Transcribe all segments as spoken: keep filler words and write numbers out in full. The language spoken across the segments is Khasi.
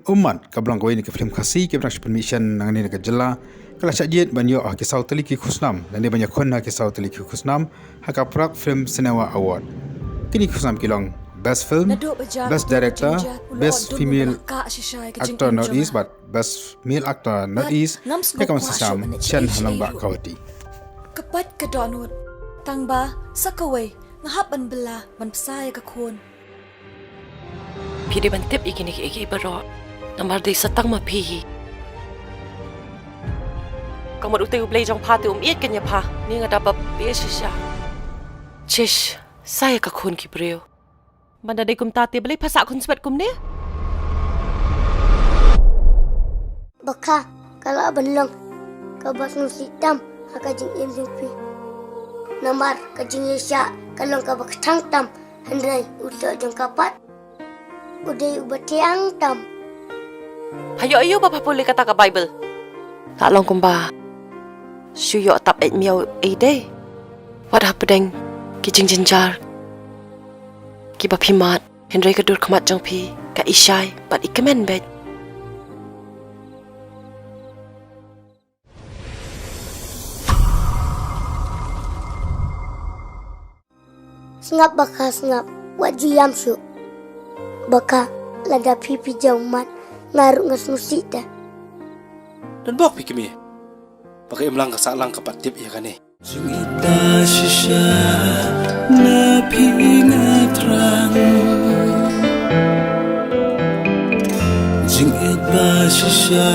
Ummat kaba long kawei na ki film Khasi kaba dang shu pynmih shen nangne na ka jylla, ka la shah jied ban ïoh ha ki saw tylli ki khusnam lane ban ïakhun ha ki saw tylli ki khusnam ha ka Prag Film Cinema Award. Kine ki khusnam ki long Best Film, Best Director, Best Female Actor North East bad Best Male Actor North East, ïa ka ban sa sham shen ha nongbah Guwahati. Ka pat ka dohnud, tang ba sa kawei nga hap ban bylla ban bsa ïa ka khun. Phi dei ban tip ïa kine kiei kiei baroh, namar dei sa tang ma phi hi. Ka mut utei U Blei jong pha te um ïeit kein ïa pha, ne nga da bapia shisha. Shish, sa ïa ka khun ki briew. Ban da dei kumta te balei pha sah khun swet kumne? Ba ka, ka lah ban long kaba sngewsih tam ha ka jingim jong phi. Namar ka jingïaishah ka long kaba kthang tam, hynrei u soh jong ka pat u dei uba thiang tam. Pha ïoh aïu ba pha pule kata ka Baibl? Lah long kumba shu ïoh tap eit miaw ei dei. Wat hapdeng ki jingjynjar kiba phi mad, hynrei ka dur khmat jong phi ka i shai bad i kmen beit. Sngap ba ka, sngap, wat ju ïam shuh. Ba ka, lada phi phi jaw mat, nga ruh nga sngewsih te. Don bok phi kmie. Ba ka imlang ka sahlang ka pat tip ïa kane. Jingit ba shisha na phi nga thrang. Jingit ba shisha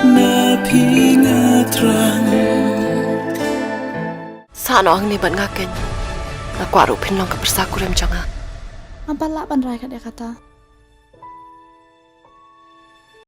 na phi nga thrang. Sah noh hangne bad nga keiñ. Nga kwah ruh phin long ka pyrsa kurim jong nga. Ngam pat lah ban rai kat ïa kata.